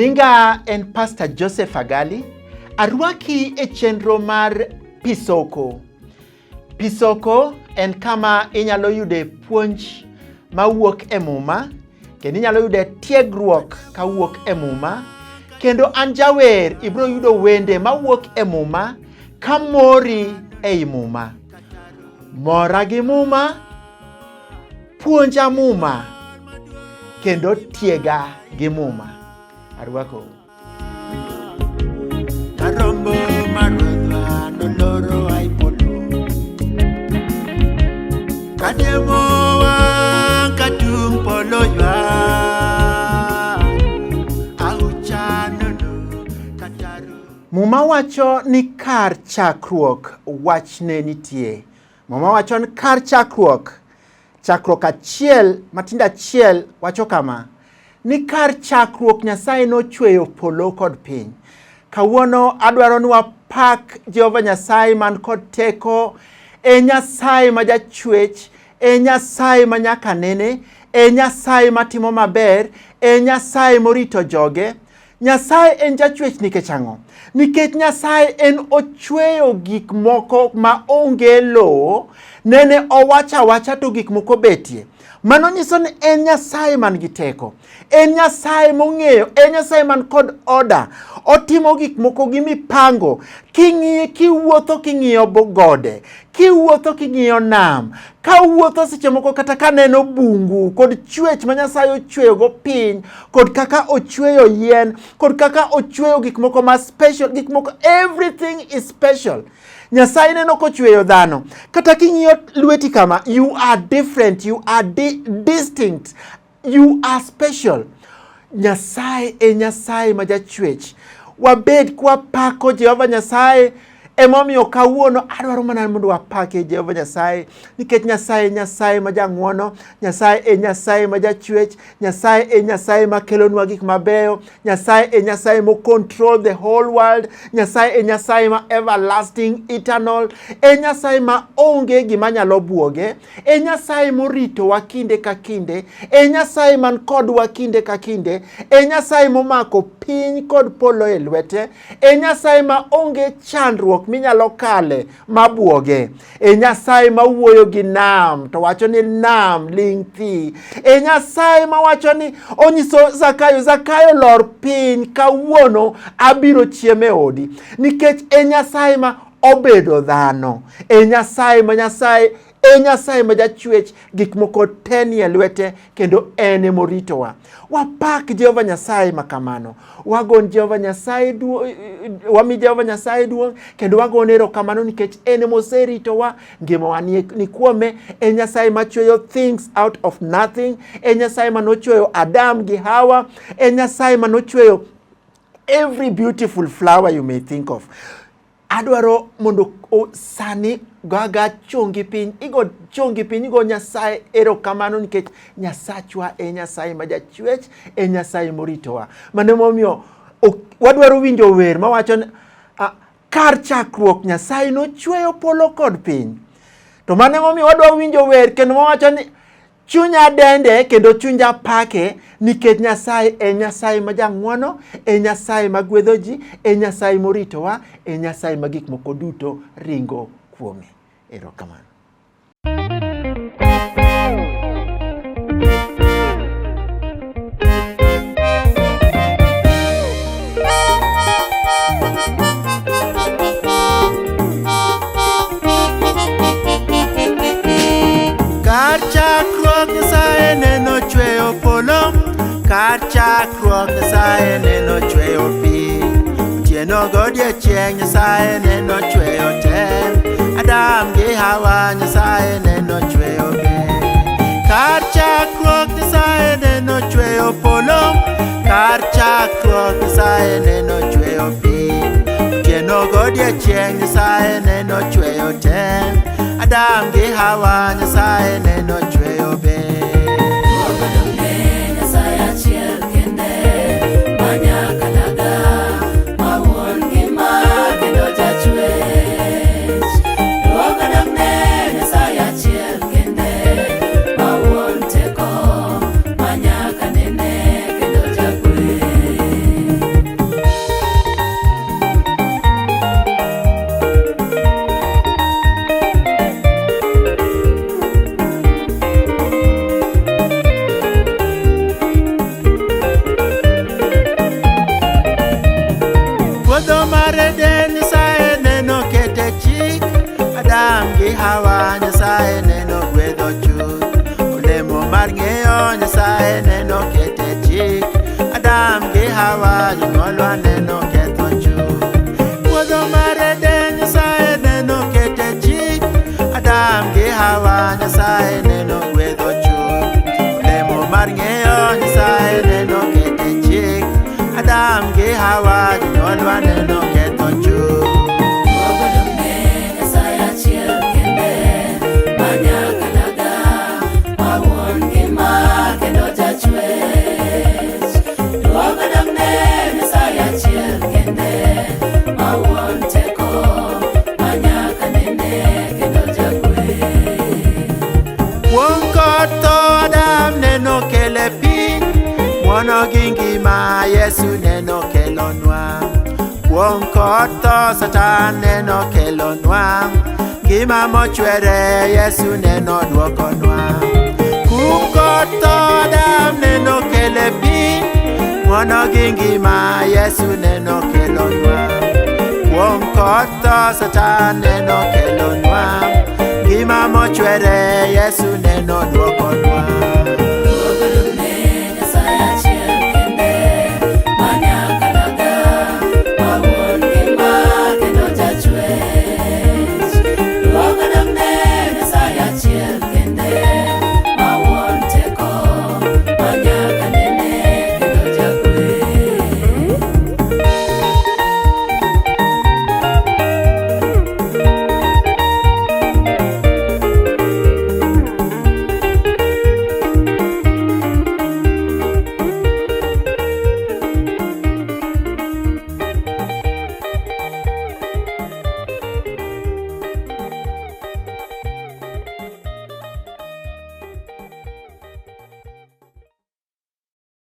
Nyinga en Pastor Joseph Agali. Arwaki e chenro mar Pisoko. Pisoko en kama inyalo yude puonj mawuok e Muma kendo inyalo yude tiegruok kawuok e Muma kendo an jawer ibiro yudo wende mawuok e Muma kamori ei Muma. Mora gi Muma, puonja Muma kendo tiega gi Muma. Arwakou. Karombo maruodhwa noloro ai polo. Kadiemo wang' ka tung' polo ywak. Ahucha nono kataru. Muma wacho ni kar chakruok wach ne nitie. Muma wacho ni kar chakruok, chakruok achiel matindo achiel wacho kama, ni kar chakruok Nyasaye nochweyo polo kod piny. Kawuono adwaro ni wapak Jehova Nyasaye man kod teko, e Nyasaye ma jachwech, e Nyasaye ma nyaka nene, e Nyasaye matimo maber, e Nyasaye morito joge. Nyasaye en jachwech nikech ang'o? Nikech Nyasaye en ochweyo gik moko ma onge lowo, nene owacho awacha to gik moko betie. Mano nyiso ni en Nyasaye man gi teko, en Nyasaye mong'eyo, en Nyasaye man kod oda. Otimo gik moko gi mipango. King'iye, kiwuotho king'iyo gode, kiwuotho king'iyo nam, ka wuotho seche moko kata ka neno bungu kod chwech ma Nyasaye ochweyogo piny, kod kaka ochweyo yien, kod kaka ochweyo gik moko ma special, gik moko everything is special. Nyasaye neno kochweyo dhano. Kata king'iyo lweti kama, you are different, you are distinct, you are special. Nyasaye e Nyasaye ma jachwech. Wabed kwapako Jehova Nyasaye. Emomiyo kawuono adwaro mana mondo wapake Jehova Nyasaye, nikech Nyasaye e Nyasaye ma jang'wono, Nyasaye e Nyasaye ma jachwech, Nyasaye e Nyasaye ma kelonwa gik mabeyo, Nyasaye e Nyasaye mo control the whole world, Nyasaye e Nyasaye ma everlasting, eternal, e Nyasaye ma onge gima nyalo buoge, e Nyasaye moritowa kinde ka kinde, e Nyasaye man kodwa kinde ka kinde, e Nyasaye momako piny kod polo e lwete, e Nyasaye ma onge chandruok minyalo kale mabuoge, e Nyasaye ma wuoyo gi nam to wacho ni nam ling' thi, e Nyasaye ma wacho ni onyiso Zakayo, Zakayo lor piny kawuono abiro chiemo e odi, nikech e Nyasaye ma obedo dhano, e Nyasaye ma Nyasaye, e Nyasaye ma jachwech, gik moko te nie lwete kendo en emoritowa. Wapak Jehova Nyasaye ma kamano. Wagon Jehova Nyasaye duong', wami Jehova Nyasaye duong' kendo wagone erokamano nikech en emoseritowa, ngimawa ni kuome. En Nyasaye machweyo things out of nothing. En Nyasaye manochweyo Adam gi Hawa. En Nyasaye manochweyo every beautiful flower you may think of. Adwaro mondo sani gaga chongi piny, igo chongi piny, igo Nyasaye erokamano nikech Nyasachwa e Nyasaye ma jachwech, e Nyasaye moritowa. Mano emomiyo wadwaro winjo wer mawacho ni kar chakruok Nyasaye nochweyo polo kod piny. To mano emomiyo wadwaro winjo wer kendo mawacho ni chunya dende kendo chunya pake nikech Nyasaye en Nyasaye ma jang'wono, en Nyasaye ma gwedho ji, en Nyasaye moritowa, en Nyasaye ma gik moko duto ringo kuome. Erokamano. Kar chakruok Nyasaye neno chweyo polo, kar chakruok Nyasaye neno chweyo piny. Otieno godiechieng' Nyasaye neno chweyo te, Adam gi Hawa Nyasaye neno chweyo be. Kar chakruok Nyasaye neno chweyo polo, kar chakruok Nyasaye neno chweyo piny. Otieno godiechieng' Nyasaye neno chweyo te, Adam gi Hawa Nyasaye neno chweyo be. Nyasaye achiel kende ma nyakalaga ma wuon ngima kendo jachwech. Duoka dakne Nyasaye achiel kende ma wuon teko ma nyaka nene kendo jagwech. gi Hawa Nyasaye neno gwedho chuth. Olemo mar ng'eyo Nyasaye neno kete chik. Adam gi Hawa jonyuolwa neno ketho chuth. Puodho mar Eden Nyasaye neno kete chik. Adam gi Hawa Nyasaye neno gwedho chuth. Olemo mar ng'eyo Nyasaye neno kete chik. Adam gi Hawa jonyuolwa neno ketho chuth. Duogo dongne Nyasaye achiel kende, ma nyakalaga, ma wuon ngima kendo jachwech. Duogo dongne Nyasaye achiel kende, ma wuon teko, ma nyaka nene kendo jagwech. Kuong' kod tho Adam neno kele piny, ng'wono gi ngima Yesu neno kelonwa. Kuong' kod tho Satan neno kelonwa, ngima mochwere Yesu neno duokonwa. Kum kod tho Adam neno kele piny, ng'wono gi ngima Yesu neno kelonwa. Kuong' kod tho Satan neno kelonwa, ngima mochwere Yesu neno duokonwa.